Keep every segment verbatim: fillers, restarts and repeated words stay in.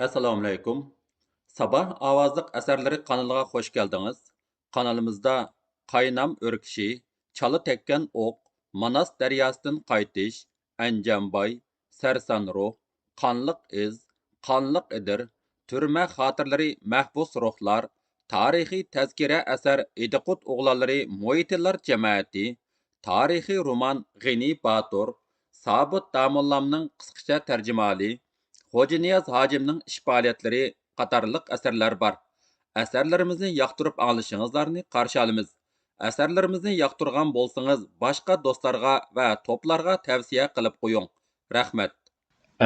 ئەسسالامۇئەلەيكۇم. ساباھ ئاۋازلىق ئەسەرلىرى قانىلىغا خوش كەلدىڭىز. قانىلىمىزدا قاينام ئۆركىشى، چالا تەگكەن ئوق، ماناس دەرياسىدىن قايتىش، ئەنجانباي، سەرسان روھ، قانلىق ئىز، قانلىق ئېدىر، تۈرمە خاتىرىلىرى، مەھبۇس روھلار، تارىخىي تەزكىرە ئەسەر ئىدىقۇت ئوغلانلىرى مۇھىتىنلار جەمەتى، تارىخىي رومان غېنى باتۇر، سابىت داموللامنىڭ قىسقىچە تەرجىمىھالى، خوجانىياز ھاجىمنىڭ ئىش پائالىيەتلىرى قاتارلىق ئەسەرلەر بار. ئەسەرلىرىمىزنى ياقتۇرۇپ ئاڭلىشىڭىزلارنى قارشى ئالىمىز. ئەسەرلىرىمىزنى ياقتۇرغان بولسىڭىز، باشقا دوستلارغا ۋە توپلارغا تەۋسىيە قىلىپ قويۇڭ. رەھمەت.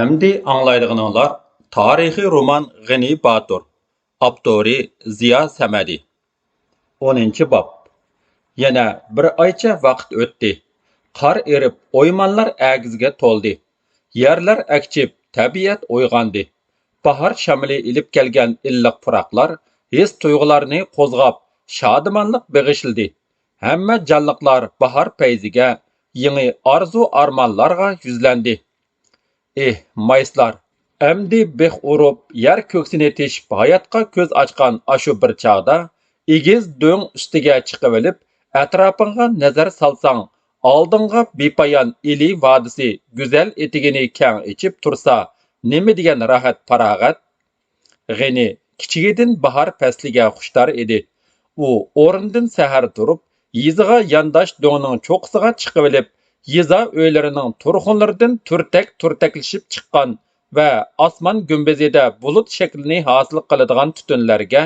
ئەمدى ئاڭلايدىغىنىڭلار تارىخىي رومان غېنى باتۇر، ئاپتورى زىيا سەمەدى. ئونىنچى باب. يەنە بىر ئايچە ۋاقىت ئۆتتى. قار ئېرىپ، ئويمانلار ئەگىزگە تولدى. يەرلەر ئەگىچىپ، تەبىئەت ئويغاندى. باھار شامىلى ئېلىپ كەلگەن ئىللىق پۇراقلار ھېس-تۇيغۇلارنى قوزغاپ، شادىمانلىق بېغىشلىدى. ھەممە جانلىقلار باھار پەيزىگە، يېڭى ئارزۇ-ئارمانلارغا يۈزلەندى. ئېھ، مايسىلار! ئەمدى بىخ ئۇرۇپ، يەر كۆكسىنى تېشىپ، ھاياتقا كۆز ئاچقان ئاشۇ بىر چاغدا، ئېگىز دۆڭ ئۈستىگە چىقىۋېلىپ، ئەتراپىڭغا نەزەر سالساڭ، ئالدىڭغا بىپايان ئىلى ۋادىسى گۈزەل ئېتىكىنى كەڭ ئېچىپ تۇرسا، نېمە دېگەن راھەت، پاراغەت! غېنى كىچىكىدىن باھار پەسلىگە خۇشتار ئىدى. ئۇ ئورنىدىن سەھەر تۇرۇپ، يېزىغا يانداش دۆڭنىڭ چوققىسىغا چىقىۋېلىپ، يېزا ئۆيلىرىنىڭ تۇرخۇنلىرىدىن تۈرتەك-تۈرتەكلىشىپ چىققان ۋە ئاسمان گۈمبىزىدە بۇلۇت شەكلىنى ھاسىل قىلىدىغان تۈتۈنلەرگە،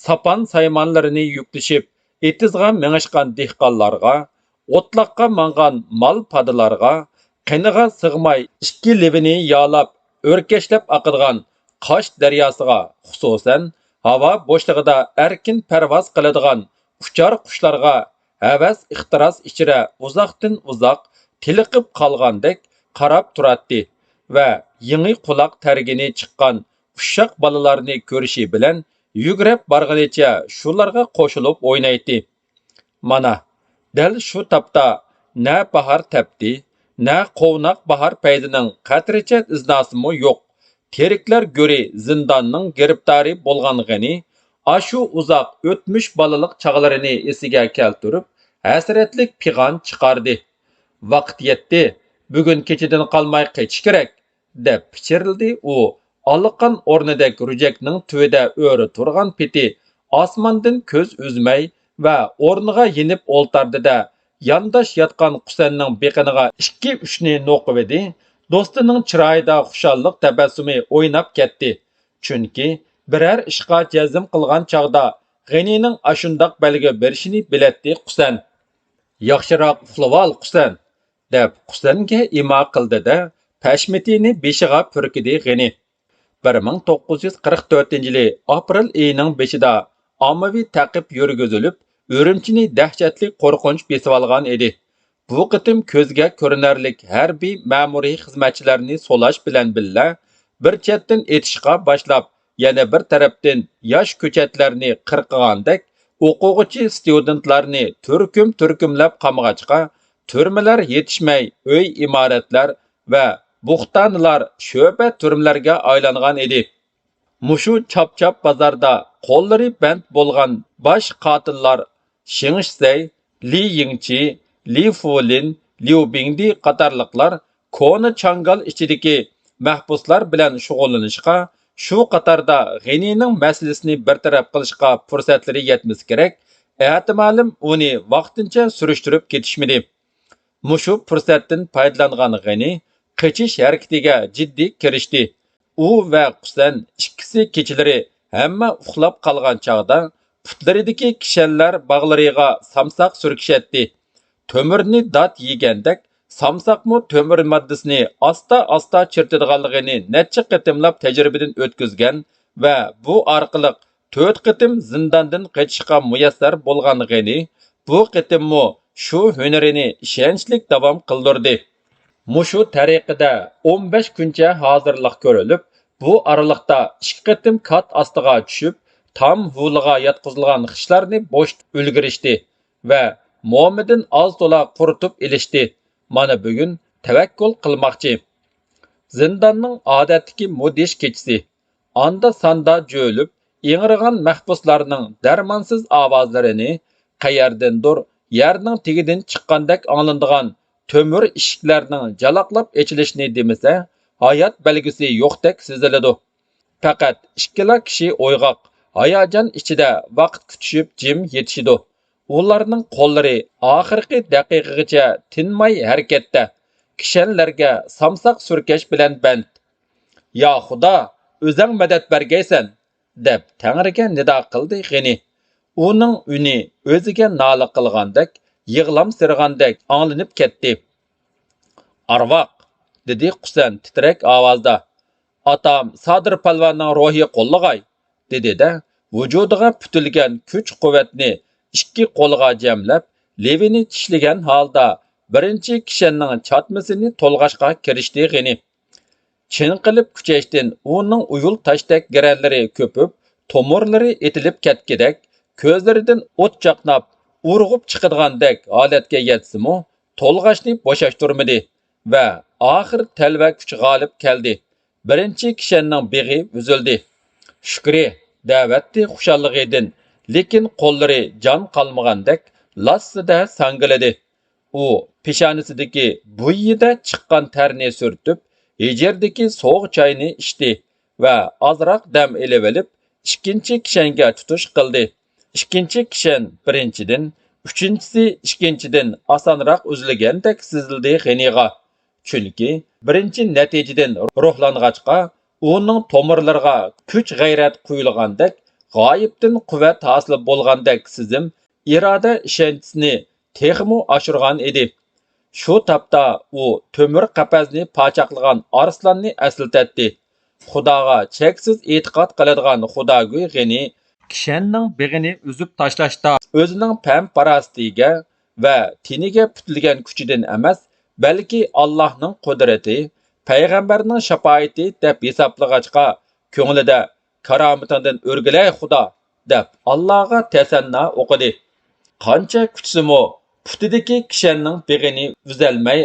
ساپان سايمانلىرىنى يۈكلىشىپ، ئېتىزغا مېڭىشقان دېھقانلارغا، ئوتلاققا ماڭغان مال پادىلارغا، قېنىغا سىغماي ئىككى لېۋىنى يالاپ، ئۆركەشلەپ ئاقىدىغان قاش دەرياسىغا، خۇسۇسەن، ھاۋا بوشلۇقىدا ئەركىن پەرۋاز قىلىدىغان ئۇچار قۇشلارغا ھەۋەس-ئېھتىراس ئىچرە ئۇزاقتىن ئۇزاق تېلىقىپ قالغاندەك قاراپ تۇراتتى ۋە يېڭى قۇلاق تەرگىنى چىققان ئۇششاق بالىلارنى كۆرۈشى بىلەن يۈگرەپ بارغىنىچە شۇلارغا قوشۇلۇپ ئوينايتتى. مانا، دەل شۇ تاپتا نە باھار تەپتى، نە قوۋناق باھار پەيزىنىڭ قەترىچە ئىزناسىمۇ يوق. تىرىكلەر گۆرى زىنداننىڭ گىرىپتارى بولغان غېنى ئاشۇ ئۇزاق ئۆتمۈش بالىلىق چاغلىرىنى ئېسىگە كەلتۈرۈپ، ھەسرەتلىك پىغان چىقاردى. ۋاقىت يەتتى، بۈگۈن كېچىدىن قالماي قېچىش كېرەك، دەپ پىچىرلىدى ئۇ. ئالىقان ئورنىدەك رۈجەكنىڭ تۈۋىدە ئۆرە تۇرغان پېتى ئاسماندىن كۆز ئۈزمەي ۋە ئورنىغا يېنىپ ئولتاردى-دە، يانداش ياتقان قۇسەننىڭ بېقىنىغا ئىككى-ئۈچنى نوقۇۋىدى. دوستىنىڭ چىرايىدا خۇشاللىق تەبەسسۇمى ئويناپ كەتتى. چۈنكى بىرەر ئىشقا جەزم قىلغان چاغدا غېنىنىڭ ئاشۇنداق بەلگە بېرىشىنى بىلەتتى قۇسەن. ياخشىراق ئۇخلىۋال، قۇسەن، دەپ قۇسەنگە ئىما قىلدى-دە، پەشمىتىنى بېشىغا پۈركىدى غېنى. بىر مىڭ توققۇز يۈز قىرىق تۆتىنچى يىلى ئاپرېل ئېيىنىڭ بېشىدا ئاممىۋى تەقىپ يۈرگۈزۈلۈپ، ئۈرۈمچىنى دەھشەتلىك قورقۇنچ بېسىۋالغان ئىدى. بۇ قېتىم كۆزگە كۆرۈنەرلىك ھەربىي مەمۇرىي خىزمەتچىلەرنى سولاش بىلەن بىللە، بىر چەتتىن ئېتىشقا باشلاپ، يەنە بىر تەرەپتىن ياش كۆچەتلەرنى قىرقىغاندەك ئوقۇغۇچى ستۇدېنتلارنى تۈركۈم-تۈركۈملەپ قامىغاچقا، تۈرمىلەر يېتىشمەي ئۆي ئىمارەتلەر ۋە بۇختانىلار شۆبە تۈرمىلەرگە ئايلانغان ئىدى. مۇشۇ چاپ-چاپ بازاردا قوللىرى بەند بولغان باش قاتىللار شېڭ شىسەي، لى يىڭچى، لى فۇلىن، ليۇ بىڭدى قاتارلىقلار كونا چاڭگال ئىچىدىكى مەھبۇسلار بىلەن شۇغۇللىنىشقا، شۇ قاتاردا غېنىنىڭ مەسىلىسىنى بىر تەرەپ قىلىشقا پۇرسەتلىرى يەتمىسە كېرەك، ئەتىمالىم ئۇنى ۋاقتىنچە سۈرۈشتۈرۈپ كېتىشمىدى. مۇشۇ پۇرسەتتىن پايدىلانغان غېنى قېچىش ھەرىكىتىگە جىددىي كىرىشتى. ئۇ ۋە قۇسەن ئىككىسى كېچىلىرى ھەممە ئۇخلاپ قالغان چاغدا پۇتلىرىدىكى كىشەنلەر باغلىرىغا سامساق سۈركىشەتتى. تۆمۈرنى دات يېگەندەك، سامساقمۇ تۆمۈر ماددىسىنى ئاستا-ئاستا چىرىتىدىغانلىقىنى نەچچە قېتىملاپ تەجرىبىدىن ئۆتكۈزگەن ۋە بۇ ئارقىلىق تۆت قېتىم زىنداندىن قېچىشقا مۇيەسسەر بولغان غېنى بۇ قېتىممۇ شۇ ھۈنىرىنى ئىشەنچلىك داۋام قىلدۇردى. مۇشۇ تەرىقىدە ئون بەش كۈنچە ھازىرلىق كۆرۈلۈپ، بۇ ئارىلىقتا ئىككى قېتىم كات ئاستىغا چۈشۈپ، تام ھولىغا ياتقۇزۇلغان خىشلارنى بوشىتىپ ئۈلگۈرۈشتى ۋە مومىدىن ئاز تولا قۇرۇتۇپ ئېلىشتى. مانا بۈگۈن تەۋەككۈل قىلماقچى. زىنداننىڭ ئادەتتىكى مۇدھىش كېچىسى. ئاندا-ساندا جۆلۈپ ئىڭرىغان مەھبۇسلارنىڭ دەرمانسىز ئاۋازلىرىنى، قەيەردىندۇر يەرنىڭ تېگىدىن چىققاندەك ئاڭلىنىدىغان تۆمۈر ئىشىكلەرنىڭ جالاقلاپ ئېچىلىشىنى دېمىسە، ھايات بەلگىسى يوقتەك سېزىلىدۇ. پەقەت ئىككىلا كىشى ئويغاق، ھاياجان ئىچىدە ۋاقىت كۈتۈشۈپ جىم يېتىشىدۇ. ئۇلارنىڭ قوللىرى ئاخىرقى دەقىقىگىچە تىنماي ھەرىكەتتە، كىشەنلەرگە سامساق سۈركەش بىلەن بەند. «يا خۇدا، ئۆزەڭ مەدەت بەرگەيسەن!» دەپ تەڭرىگە نىدا قىلدى غېنى. ئۇنىڭ ئۈنى ئۆزىگە نالە قىلغاندەك، يىغلامسىرىغاندەك ئاڭلىنىپ كەتتى. «ئارۋاق!» دېدى قۇسەن تىترەك ئاۋازدا. «ئاتام سادىر پالۋاننىڭ روھى قوللىغاي!» دېدى-دە، ۋۇجۇدىغا پۈتۈلگەن كۈچ-قۇۋۋەتنى ئىككى قولىغا جەملەپ، لېۋىنى چىشلىگەن ھالدا بىرىنچى كىشەننىڭ چاتمىسىنى تولغاشقا كىرىشتى غېنى. چىڭقىلىپ كۈچەشتىن ئۇنىڭ ئۇيۇل تاشتەك گىرەنلىرى كۆپۈپ، تومۇرلىرى ئېتىلىپ كەتكۈدەك، كۆزلىرىدىن ئوت چاقناپ، ئۇرغۇپ چىقىدىغاندەك ھالەتكە يەتسىمۇ، تولغاشنى بوشاشتۇرمىدى ۋە ئاخىر تەلۋە كۈچ غالىب كەلدى. بىرىنچى كىشەننىڭ بېغى ئۈزۈلدى. شۈكرى دەۋەتتى خۇشاللىقىدىن، لېكىن قوللىرى جان قالمىغاندەك لاسسىدە ساڭگىلىدى. ئۇ پېشانىسىدىكى بۇيىدە چىققان تەرنى سۈرتۈپ، ھېجىردىكى سوغۇق چاينى ئىچتى ۋە ئازراق دەم ئېلىۋېلىپ، ئىككىنچى كىشەنگە تۇتۇش قىلدى. ئىككىنچى كىشەن بىرىنچىدىن، ئۈچىنچىسى ئىككىنچىدىن ئاسانراق ئۈزۈلگەندەك سېزىلدى غېنىغا. چۈنكى بىرىنچى نەتىجىدىن روھلانغاچقا، ئۇنىڭ تومۇرلىرىغا كۈچ-غەيرەت قۇيۇلغاندەك، غايىبتىن قۇۋۋەت ھاسىل بولغاندەك سېزىم ئىرادە ئىشەنچىسىنى تېخىمۇ ئاشۇرغان ئىدى. شۇ تاپتا ئۇ تۆمۈر قەپەسنى پاچاقلىغان ئارسلاننى ئەسلىتەتتى. خۇداغا چەكسىز ئېتىقاد قىلىدىغان خۇداگوي غېنى كىشەننىڭ بېغىنى ئۈزۈپ تاشلاشتا ئۆزىنىڭ پەم-پاراسىتىگە ۋە تېنىگە پۈتۈلگەن كۈچىدىن ئەمەس، بەلكى ئاللاھنىڭ قۇدرىتى، پەيغەمبەرنىڭ شاپائىتى دەپ ھېسابلىغاچقا، كۆڭلىدە «كارامىتىڭدىن ئۆرگىلەي خۇدا!» دەپ ئاللاغا تەسەننا ئوقۇدى. قانچە كۈتسىمۇ، پۇتىدىكى كىشەننىڭ بېغىنى ئۈزەلمەي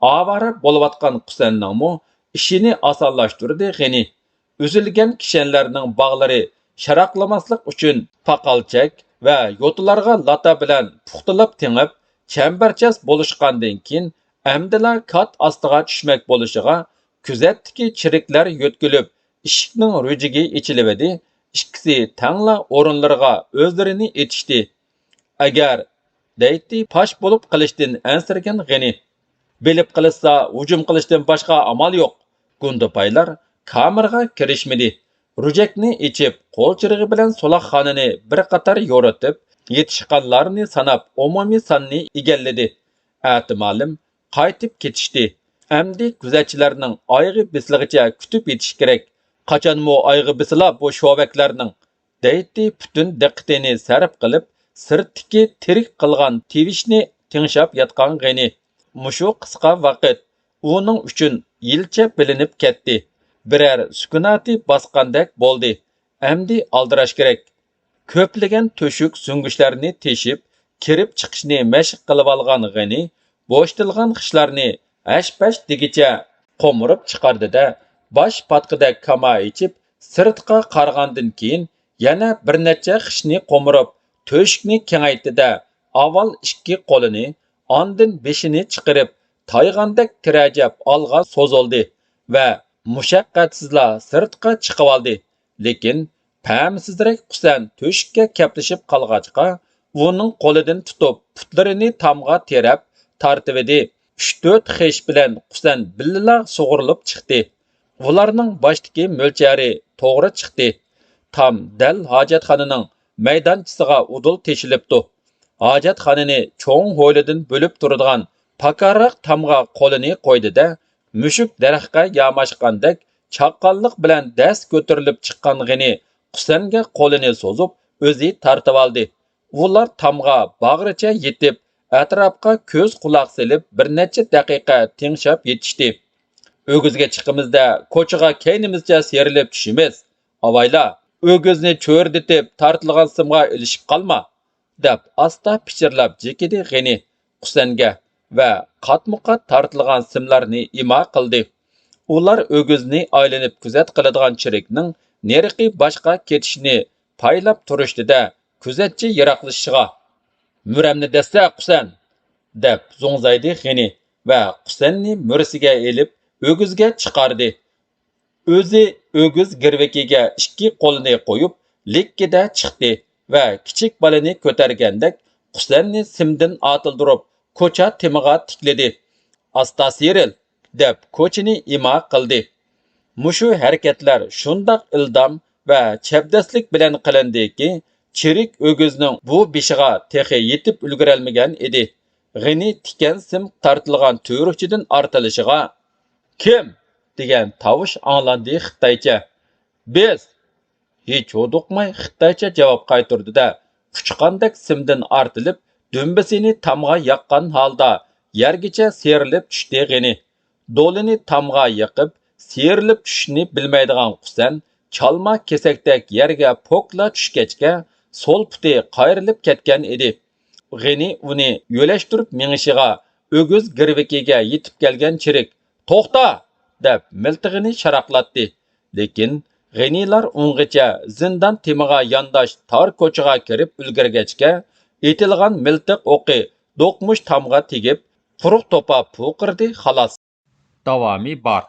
ئاۋارە بولۇۋاتقان قۇسەننىڭمۇ ئىشىنى ئاسانلاشتۇردى غېنى. ئۈزۈلگەن كىشەنلەرنىڭ باغلىرى شاراقلىماسلىق ئۈچۈن پاقالچەك ۋە يوتىلارغا لاتا بىلەن پۇختىلاپ تېڭىپ، چەمبەرچاس بولۇشقاندىن كېيىن، ئەمدىلا كات ئاستىغا چۈشمەك بولۇشىغا، كۈزەتتىكى چىرىكلەر يۆتكىلىپ، ئىشىكنىڭ رۈجىگى ئېچىلىۋىدى، ئىككىسى تەڭلا ئورۇنلىرىغا ئۆزلىرىنى ئېتىشتى. «ئەگەر» دەيتتى پاش بولۇپ قېلىشتىن ئەنسىرىگەن غېنى. «بىلىپ قېلىشسا، ھۇجۇم قىلىشتىن باشقا ئامال يوق.» گۇندىپايلار كامېرغا كىرىشمىدى. رۈجەكنى ئېچىپ، قول چىرىغى بىلەن سولاقخانىنى بىر قاتار يورۇتۇپ، يېتىشقانلارنى ساناپ، ئومۇمىي ساننى ئىگىلىدى. ئەتىمالىم قايتىپ كېتىشتى. ئەمدى كۆزەتچىلەرنىڭ ئايىغى بېسىلغىچە كۈتۈپ يېتىش كېرەك. «قاچانمۇ ئايىغى بېسىلا بۇ شوۋەكلەرنىڭ؟» دەيتتى پۈتۈن دىققىتىنى سەرپ قىلىپ، سىرتتىكى تىرىك قىلغان تىۋىشنى تىڭشاپ ياتقان غېنى. مۇشۇ قىسقا ۋاقىت ئۇنىڭ ئۈچۈن يىلچە بىلىنىپ كەتتى. بىرەر سۈكۈناتى باسقاندەك بولدى. ئەمدى ئالدىراش كېرەك. كۆپلىگەن تۆشۈك سۈڭگۈچلەرنى تېشىپ، كىرىپ چىقىشنى مەشىق قىلىۋالغان غېنى بوشىتىلغان خىشلارنى ھەش-پەش دېگۈچە قومۇرۇپ چىقاردى-دە، باش پاتقىدەك كاما ئېچىپ، سىرتقا قارىغاندىن كېيىن، يەنە بىر نەچچە خىشنى قومۇرۇپ، تۆشۈكنى كېڭەيتتى-دە، ئاۋۋال ئىككى قولىنى، ئاندىن بېشىنى چىقىرىپ، تايغاندەك تىرەجەپ ئالغا سوزۇلدى ۋە مۇشەققەتسىزلا سىرتقا چىقىۋالدى. لېكىن پەمىسىزرەك قۇسەن تۆشۈككە كەپلىشىپ قالغاچقا، ئۇنىڭ قولىدىن تۇتۇپ، پۇتلىرىنى تامغا تىرەپ تارتىۋىدى. ئۈچ-تۆت خىش بىلەن قۇسەن بىللىلا سۇغۇرۇلۇپ چىقتى. ئۇلارنىڭ باشتىكى مۆلچەرى توغرا چىقتى. تام دەل ھاجەتخانىنىڭ مەيدانچىسىغا ئۇدۇل تېشىلىپتۇ. ھاجەتخانىنى چوڭ ھويلىدىن بۆلۈپ تۇرىدىغان پاكارراق تامغا قولىنى قويدى-دە، مۈشۈك دەرەخكە ياماشقاندەك چاققانلىق بىلەن دەس كۆتۈرۈلۈپ چىققان غېنى قۇسەنگە قولىنى سوزۇپ، ئۆزى تارتىۋالدى. ئۇلار تامغا باغرىچە يېتىپ، ئەتراپقا كۆز-قۇلاق سېلىپ، بىر نەچچە دەقىقە تىڭشاپ يېتىشتى. «ئۆگۈزگە چىقىمىز-دە، كوچىغا كەينىمىزچە سىيرىلىپ چۈشىمىز. ئاۋايلا، ئۆگۈزنى چۆرىدىتىپ تارتىلغان سىمغا ئىلىشىپ قالما!» دەپ ئاستا پىچىرلاپ جېكىدى غېنى قۇسەنگە ۋە قاتمۇقات تارتىلغان سىملارنى ئىما قىلدى. ئۇلار ئۆگۈزنى ئايلىنىپ كۆزەت قىلىدىغان چىرىكنىڭ نېرىقى باشقا كېتىشنى پايلاپ تۇرۇشتى-دە، كۆزەتچى يىراقلىشىشىغا، «مۈرەمنى دەسسە، قۇسەن!» دەپ زوڭزايدى غېنى ۋە قۇسەننى مۈرىسىگە ئېلىپ، ئۆگزىگە چىقاردى. ئۆزى ئۆگز گىرۋىكىگە ئىككى قولىنى قويۇپ، لىككىدە چىقتى ۋە كىچىك بالىنى كۆتەرگەندەك قۇسەننى سىمدىن ئاتىلدۇرۇپ، كوچا تېمىغا تىكلىدى. «ئاستا سىيرىل!» دەپ كوچىنى ئىما قىلدى. مۇشۇ ھەرىكەتلەر شۇنداق ئىلدام ۋە چەبدەسلىك بىلەن قىلىندىكى، چىرىك ئۆگزىنىڭ بۇ بېشىغا تېخى يېتىپ ئۈلگۈرەلمىگەن ئىدى. غېنى تىكەن سىم تارتىلغان تۈۋرۈكچىدىن ئارتىلىشىغا، «كىم؟» دېگەن تاۋۇش ئاڭلاندى خىتايچە. «بىز!» ھېچ ھودۇقماي خىتايچە جاۋاب قايتۇردى-دە، ئۇچقاندەك سىمدىن ئارتىلىپ، دۈمبىسىنى تامغا ياققان ھالدا يەرگىچە سىيرىلىپ چۈشتى غېنى. دولىنى تامغا يېقىپ، سىيرىلىپ چۈشۈشنى بىلمەيدىغان قۇسەن چالما كېسەكتەك يەرگە پوكلا چۈشكەچكە، سول پۇتى قايرىلىپ كەتكەن ئىدى. غېنى ئۇنى يۆلەشتۈرۈپ مېڭىشىغا، ئۆگز گىرۋىكىگە يېتىپ كەلگەن چىرىك، «توختا!» دەپ مىلتىقىنى شاراقلاتتى. لېكىن غېنىلار ئۇنغىچە زىندان تېمىغا يانداش تار كوچىغا كىرىپ ئۈلگۈرگەچكە، ئېتىلغان مىلتىق ئوقى دوقمۇش تامغا تېگىپ، قۇرۇق توپا پۇرقىرىدى، خالاس. داۋامى بار.